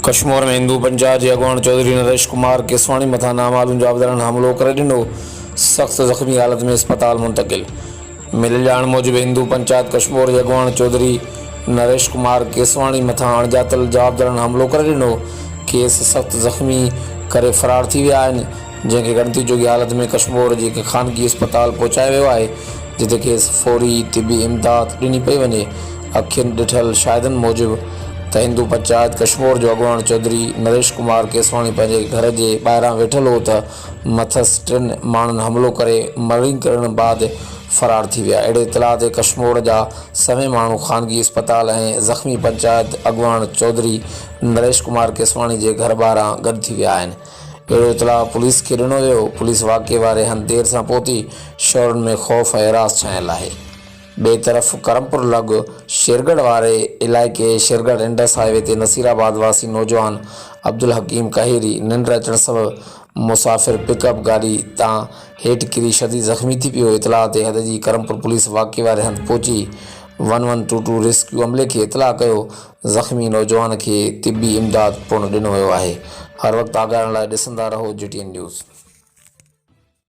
ڪشمور ۾ هندو پنچائت جي اڳواڻ چوڌري نريش ڪمار ڪيسواڻي مٿان نامعلوم جوابدارن حملو ڪري ڏنو، سخت زخمي حالت ۾ اسپتال منتقل. مليل ڄاڻ موجب هندو پنچائت ڪشمور جي اڳواڻ چوڌري نريش ڪمار ڪيسواڻي مٿان اڻڄاتل جوابدارن حملو ڪري ڏنو، کيس سخت زخمي ڪري فرار ٿي ويا آهن، جنهن کي ڳڻتي جوڳي حالت ۾ ڪشمور جي هڪ خانگي اسپتال پهچايو ويو آهي، جتي کيس فوري طبي امداد ڏني پئي وڃي. اکين ڏٺل شاهدن موجب ته هندو پنچائت ڪشمور جو اڳواڻ چوڌري نريش ڪمار ڪيسواڻي پنهنجي گهر جي ٻاهران ويٺل هو ته مٿس ٽن ماڻهن حملو ڪري مرڻينگ ڪرڻ بعد فرار ٿي ويا. اهڙي اطلاع تي ڪشمور جا سوين ماڻهو خانگي اسپتال ۽ زخمي پنچائت اڳواڻ چوڌري نريش ڪمار ڪيسواڻي جي گهر ٻاهران گڏ ٿي ويا آهن. اهڙو اطلاع پوليس کي ڏنو ويو، پوليس واقعي واري هنڌ دير سان پهتي، شهرين ۾ خوف ۽ هراس ڇانيل آهي. ٻئي طرف ڪرمپور لڳ شيرڳڙهه واري علائقي شيرڳڙهه انڊس هاء وي تي نصير آباد واسي نوجوان عبدالحڪيم ڪهيري ننڊ اچڻ سبب مسافر پڪ اپ گاڏي تان هيٺ ڪري شديد زخمي ٿي پيو، اطلاع تي حد جي ڪرمپور پوليس واقعي واري هنڌ پهچي one one two two rescue عملي کي اطلاع ڪيو، زخمي نوجوان کي طبي امداد پڻ ڏنو ويو آهي. هر وقت آگاهه رهڻ لاء ڏسندا رهو جي ٽي اين نيوز.